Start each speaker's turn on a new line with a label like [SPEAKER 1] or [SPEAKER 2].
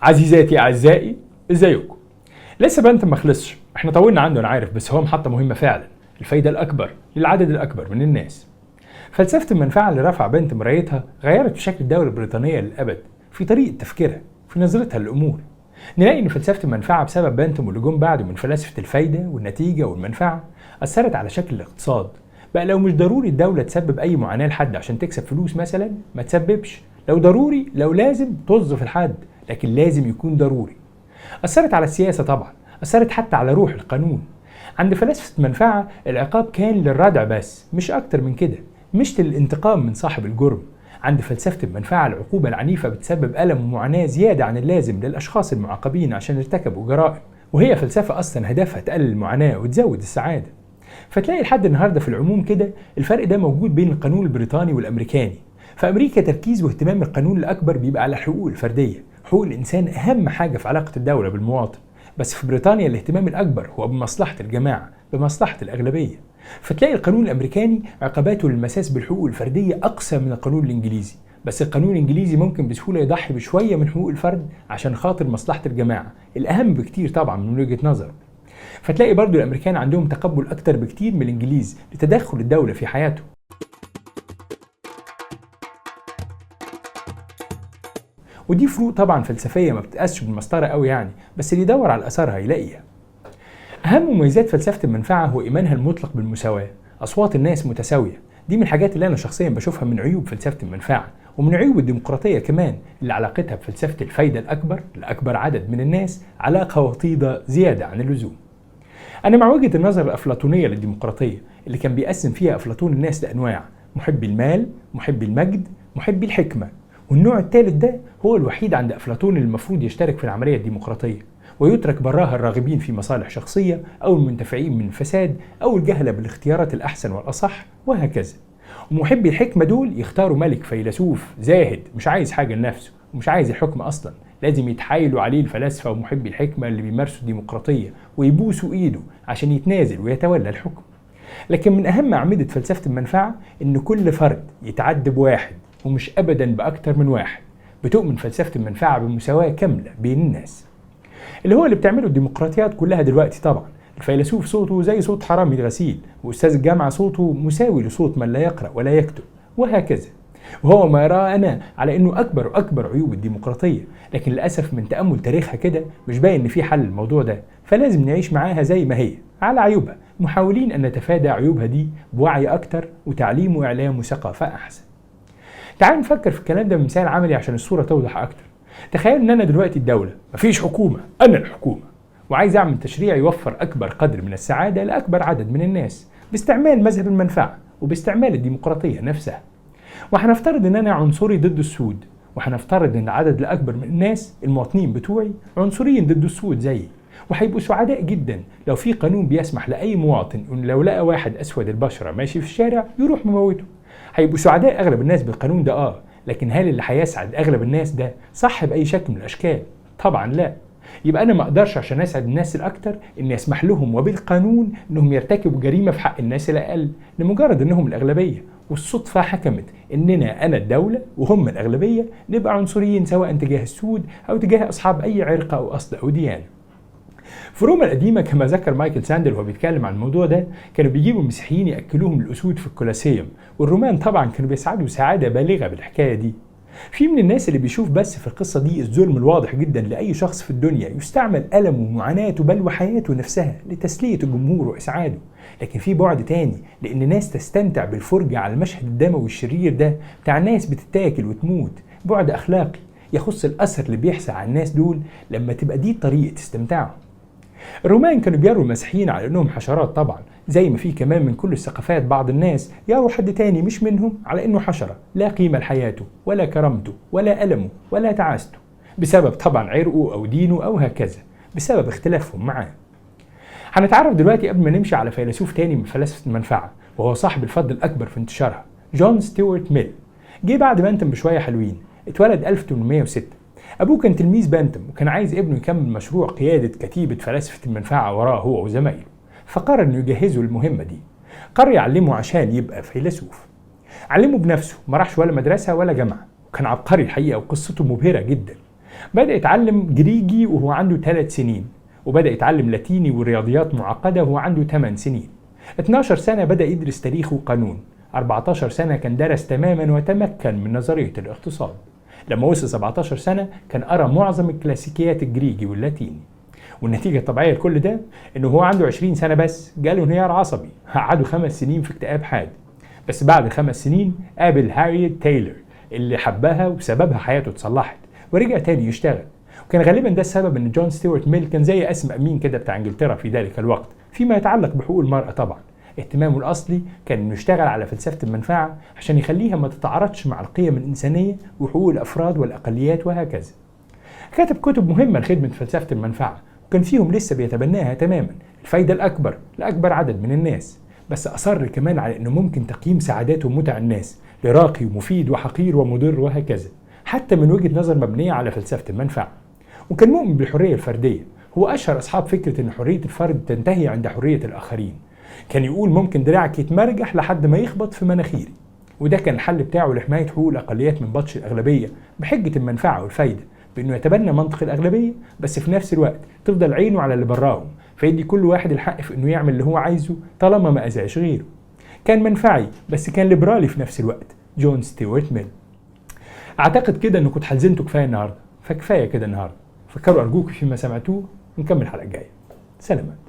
[SPEAKER 1] عزيزاتي اعزائي، ازيكم؟ لسه بنتم ما خلصش، احنا طولنا عنده انا عارف، بس هو محطة مهمة فعلا، الفايدة الاكبر للعدد الاكبر من الناس. فلسفة المنفعة اللي رفع بنتم رايتها غيرت في شكل الدولة البريطانية للابد، في طريقه تفكيرها، في نظرتها للامور. نلاقي ان فلسفة المنفعة بسبب بنتم واللي جم بعده من فلاسفة الفايدة والنتيجة والمنفعه اثرت على شكل الاقتصاد. بقى لو مش ضروري الدولة تسبب اي معاناة لحد عشان تكسب فلوس مثلا ما تسببش، لو ضروري لو لازم طز في الحد، لكن لازم يكون ضروري. أثرت على السياسة طبعا، أثرت حتى على روح القانون. عند فلاسفة المنفعة العقاب كان للردع بس، مش أكتر من كده، مش للانتقام من صاحب الجرم. عند فلسفة المنفعة العقوبة العنيفة بتسبب ألم ومعاناة زيادة عن اللازم للأشخاص المعاقبين عشان ارتكبوا جرائم، وهي فلسفة أصلا هدفها تقلل المعاناة وتزود السعادة. فتلاقي لحد النهاردة في العموم كده الفرق ده موجود بين القانون البريطاني والأمريكاني. في أمريكا تركيز واهتمام القانون الأكبر بيبقى على الحقوق الفردية، حقوق الإنسان أهم حاجة في علاقة الدولة بالمواطن. بس في بريطانيا الاهتمام الأكبر هو بمصلحة الجماعة، بمصلحة الأغلبية. فتلاقي القانون الأمريكاني عقاباته للمساس بالحقوق الفردية أقسى من القانون الإنجليزي، بس القانون الإنجليزي ممكن بسهولة يضحي بشوية من حقوق الفرد عشان خاطر مصلحة الجماعة، الأهم بكتير طبعا من وجهة نظره. فتلاقي برضو الأمريكان عندهم تقبل أكتر بكتير من الإنجليز لتدخل الدولة في حياته. ودي فروق طبعا فلسفية ما بتتقاسش بالمسطره قوي يعني، بس اللي يدور على اثارها يلاقيها. اهم مميزات فلسفة المنفعة هو ايمانها المطلق بالمساواة، اصوات الناس متساوية. دي من الحاجات اللي انا شخصيا بشوفها من عيوب فلسفة المنفعة، ومن عيوب الديمقراطية كمان اللي علاقتها بفلسفة الفايدة الاكبر لاكبر عدد من الناس علاقة وطيدة زيادة عن اللزوم. انا مع وجهه النظر الافلاطونيه للديمقراطية اللي كان بيقسم فيها افلاطون الناس لانواع: محبي المال، محبي المجد، محبي الحكمة. والنوع الثالث ده هو الوحيد عند أفلاطون اللي المفروض يشترك في العملية الديمقراطية، ويترك براها الراغبين في مصالح شخصية أو المنتفعين من الفساد أو الجهلة بالاختيارات الأحسن والأصح وهكذا. ومحبي الحكمة دول يختاروا ملك فيلسوف زاهد مش عايز حاجة لنفسه ومش عايز الحكم أصلا، لازم يتحايلوا عليه الفلاسفة ومحبي الحكمة اللي بيمارسوا الديمقراطية ويبوسوا إيده عشان يتنازل ويتولى الحكم. لكن من أهم أعمدة فلسفة المنفعة إن كل فرد يتعد بواحد ومش أبدا بأكتر من واحد. بتؤمن فلسفة المنفعة بمساواة كاملة بين الناس، اللي هو اللي بتعمله الديمقراطيات كلها دلوقتي طبعا. الفيلسوف صوته زي صوت حرامي الغسيل، وأستاذ الجامعة صوته مساوي لصوت من لا يقرأ ولا يكتب وهكذا. وهو ما يراه أنا على أنه أكبر وأكبر عيوب الديمقراطية، لكن للأسف من تأمل تاريخها كده مش باين إن في حل للموضوع ده، فلازم نعيش معاها زي ما هي على عيوبها، محاولين أن نتفادى عيوبها دي بوعي أكتر وتعليم وإعلام وثقافة أحسن. تعالوا نفكر في الكلام ده بمثال عملي عشان الصورة توضح أكتر. تخيل إن أنا دلوقتي الدولة، مفيش حكومة، أنا الحكومة، وعايز أعمل تشريع يوفر أكبر قدر من السعادة لأكبر عدد من الناس باستعمال مذهب المنفعة وباستعمال الديمقراطية نفسها. وهنفترض إن أنا عنصري ضد السود، وهنفترض إن العدد الأكبر من الناس المواطنين بتوعي عنصريين ضد السود زيي، وهيبقوا سعداء جدا لو في قانون بيسمح لأي مواطن إن لو لقى واحد أسود البشرة ماشي في الشارع يروح مموته. هيبقوا سعداء اغلب الناس بالقانون ده، لكن هل اللي هيسعد اغلب الناس ده صح باي شكل من الاشكال؟ طبعا لا. يبقى انا ما اقدرش عشان اسعد الناس الاكتر اني اسمح لهم وبالقانون انهم يرتكبوا جريمة في حق الناس الاقل لمجرد انهم الاغلبية، والصدفه حكمت اننا انا الدولة وهم الاغلبية نبقى عنصريين سواء تجاه السود او تجاه اصحاب اي عرق او اصل او ديانة. في روما القديمة كما ذكر مايكل ساندل وهو بيتكلم عن الموضوع ده، كانوا بيجيبوا المسيحيين يأكلوهم الأسود في الكولاسيوم، والرومان طبعا كانوا بيسعدوا سعادة بالغة بالحكاية دي. في من الناس اللي بيشوف بس في القصة دي الظلم الواضح جدا لأي شخص في الدنيا يستعمل ألمه ومعاناته بل وحياته نفسها لتسلية الجمهور وإسعاده. لكن في بعد تاني، لأن ناس تستمتع بالفرجة على المشهد الدموي الشرير ده بتاع ناس بتتاكل وتموت، بعد أخلاقي يخص الأثر اللي بيحصل على الناس دول لما تبقى دي طريقة استمتاعهم. الرومان كانوا بيروا المسيحيين على انهم حشرات طبعا، زي ما في كمان من كل الثقافات بعض الناس يروا حد تاني مش منهم على انه حشرة لا قيمة لحياته ولا كرامته ولا ألمه ولا تعاسته، بسبب طبعا عرقه او دينه او هكذا، بسبب اختلافهم معاه. هنتعرف دلوقتي قبل ما نمشي على فيلسوف تاني من فلاسفة المنفعة، وهو صاحب الفضل الأكبر في انتشارها، جون ستيوارت ميل. جه بعد بنتم بشوية حلوين، اتولد 1806. أبوه كان تلميذ بنتم وكان عايز ابنه يكمل مشروع قيادة كتيبة فلاسفة المنفعة وراه هو وزمايله، فقرر إنه يجهزه للمهمة دي. قرر يعلمه عشان يبقى فيلسوف. علمه بنفسه، ما راحش ولا مدرسة ولا جامعة، وكان عبقري الحقيقة وقصته مبهرة جدا. بدأ يتعلم جريجي وهو عنده 3 سنين، وبدأ يتعلم لاتيني ورياضيات معقدة وهو عنده 8 سنين. 12 سنة بدأ يدرس تاريخ وقانون. 14 سنة كان درس تماما وتمكن من نظرية الاقتصاد. لما وصل 17 سنة كان قرأ معظم الكلاسيكيات الجريجي واللاتيني. والنتيجة الطبيعية لكل ده إنه هو عنده 20 سنة بس جاله انهيار عصبي، قعدوا 5 سنين في اكتئاب حاد. بس بعد 5 سنين قابل هاريت تايلر اللي حبها وبسببها حياته اتصلحت ورجع تاني يشتغل. وكان غالبا ده السبب ان جون ستيوارت ميل كان زي قاسم امين كده بتاع انجلترا في ذلك الوقت فيما يتعلق بحقوق المرأة. طبعا اهتمامه الاصلي كان انه يشتغل على فلسفة المنفعة عشان يخليها ما تتعارضش مع القيم الانسانية وحقوق الافراد والاقليات وهكذا. كتب كتب مهمة لخدمة فلسفة المنفعة وكان فيهم لسه بيتبناها تماما، الفايدة الاكبر لاكبر عدد من الناس. بس اصر كمان على انه ممكن تقييم سعادات ومتع الناس لراقي ومفيد وحقير ومضر وهكذا، حتى من وجهة نظر مبنية على فلسفة المنفعة. وكان مؤمن بالحرية الفردية، هو أشهر أصحاب فكرة أن حرية الفرد تنتهي عند حرية الآخرين. كان يقول ممكن دراعك يتمرجح لحد ما يخبط في مناخيري، وده كان الحل بتاعه لحماية حقوق الأقليات من بطش الأغلبية بحجة المنفعة والفايدة، بأنه يتبنى منطق الأغلبية بس في نفس الوقت تفضل عينه على اللي براهم، فيدي كل واحد الحق في أنه يعمل اللي هو عايزه طالما ما أذاش غيره. كان منفعي بس كان ليبرالي في نفس الوقت، جون ستيوارت ميل. اعتقد كده انكم اتحزنتوا كفاية النهارده، فكفايه كده النهارده. فكروا ارجوكم فيما سمعتوه، ونكمل الحلقة الجاية. سلامات.